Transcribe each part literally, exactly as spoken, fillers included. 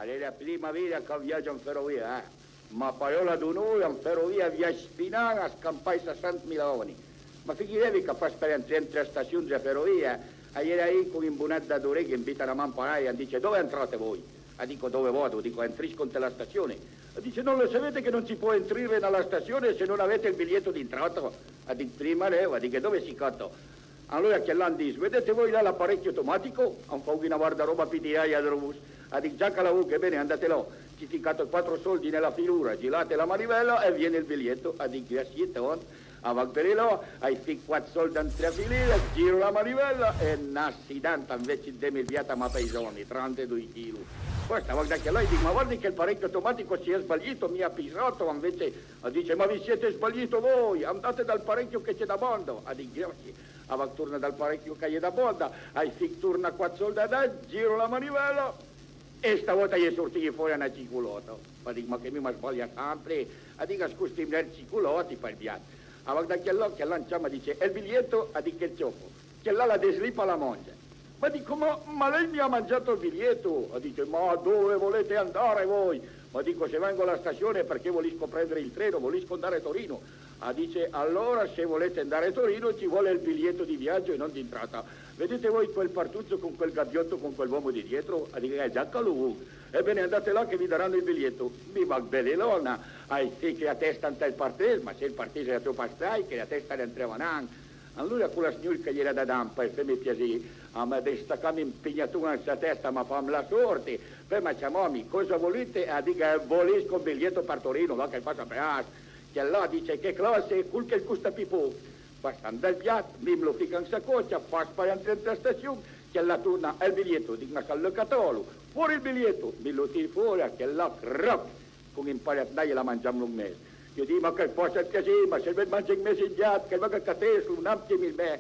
A l'é la prima vira ch'a viagia an ferovia, eh. Ma, paròla d'onor, an ferovia viagia Spinan a scampà ij sessantmila òmeni. Ma figureve ch'a fas për antré an tre stasion dë ferovia, eh. A-i era ij con ij bonèt da Doré, a-j bita na man parèj, a-j dise: "Dove entrate voi?" A dico: "Dove vado?" Dico: "Entrisco inte la stazione." A dice: "Non lo sapete che non si può entrare nella stazione se non avete il biglietto d'entrata?" A dic: "Prima leva", a dic: "E dove si cata?" Alora chel là a dis: "Vedete voi là l'apparecchio automatico?" A fa na varda roba pi di aia drus. A dic: "Già che la vuche, bene, andate là, ci ficate quattro soldi nella filura, girate la manivella e viene il biglietto." A dic: "Grazie tant." A va belé là, a-j fic quat sold an tre filure, giro la manivella e n'accident, anvece deme ël bièt a m'ha pesà trantedoi chilo. Basta, a va da chel là, a-j dic: "Ma guardi che il parecchio automatico si è sbagliato, mi ha pesato, invece." A dice: "Ma vi siete sbagliato voi, andate dal parecchio che c'è da banda." A dic: "Grazie." A va torna dal parecchio ch'a-i é da banda, a-j fic torna quat sold a dent, giro la manivella e stavòta a-i é sortìe fòra na cicolata. A dic: "Ma che mi ma sbalia sempre." A dic: "A scosta mia cicolati, fa ël bièt." A va da chel là, chel là a-j ciama, a dice: "E il biglietto?" A dic: "Che ciopo." Chel là a deslipa, a la mangia. Ma dico: "Ma, ma lei mi ha mangiato il biglietto?" A dice: "Ma dove volete andare voi?" Ma dico: "Se vengo alla stazione è perché volisco prendere il treno, volisco andare a Torino." A dice: "Allora, se volete andare a Torino, ci vuole il biglietto di viaggio e non di entrata. Vedete voi quel partuccio con quel gabbiotto con quell'uomo di dietro?" A dico: "Eh, già che lo vuoi. Ebbene, andate là che vi daranno il biglietto." Mi va belé là, a-j fiche la testa ant ël partés, ma se ël partés a l'era tròp streit, che la testa a l'entrava nen. Alora cola signora ch'a-i era dadanp, a-j feme piasé, a m'ha destacà ën pignaton an sa testa, a m'ha fa: "Me la sorte." Peui a m'ha ciamà: "Cosa volete?" A dico: "Eh, volisco un biglietto per Torino, va che fasa peas." Chel là a dice: "Che classe? Col ch'al costa pì poch." Passand dal bièt, mi me lo fico an sacòcia, fas për antré ant la stasion, chel là a torna: "E il biglietto?" Dico: "Ma s'al lo catalo." "Fuori il biglietto!" Mi lo tiro fòra, chel là, crac! Con ij parèj ëd dent a l'ha mangiame an mes. Ij diso: "Ma ch'al fasa ël piasé, ma s'al veul mangé an mes ij bièt, ch'al vaga a catelo, nen pì mi ël mè."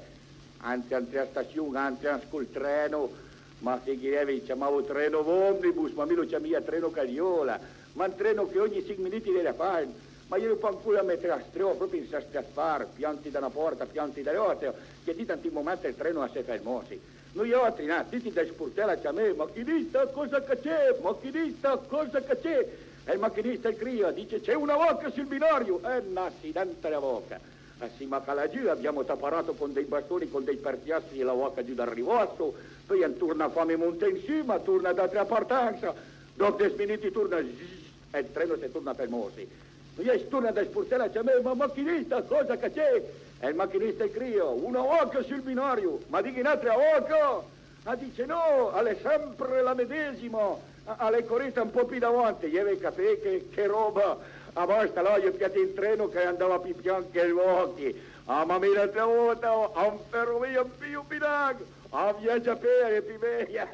Antre an tre stasion, antre an scol treno, ma figureve, a-j ciamavo treno omnibus, ma mi lo ciamìa treno carriola, ma un treno che ogni sinch minuti a l'era ferm. Ma a-i ero pa ancora a mete la stroa, pròpi an sa stratfar, pianti da na pòrta, pianti da l'àutra, che ti, tant ij moment ël treno a s'é fermase. Noiàutri, neh, tuti dal sportèl a ciamé: "Machinista, cosa che c'è? Machinista, cosa che c'è?" E il macchinista al cria, dice: "C'è una vacca sul binario!" E n'accident a la vàca! A sima ca lagiù, abbiamo taparato con dei bastoni, con dei pertiastri la vàca giù dal rivasso, peui a-j torna fame monté an su, ma a torna da ëntra partensa. Dòp des minuti a torna, zzz, e ël treno a s'é torna fermase. Noiàutri torna dal sportèl a ciamé: "Ma machinista, cosa che c'è?" E il macchinista al cria: "Una vacca sul binario!" "Ma dighe n'àutra vàca!" A dice: "No, a l'é sempre la medesima, a, a l'é corita un pò pì davanti." Ij i avìa capì che, che ròba. A basta, là a-j ò piatà un treno ch'a-j andava pì pian che le vàche. Ah, ma mi l'àutra vòlta, an ferovia an pijìo pì nen, a viagia pì, a l'é pì mej.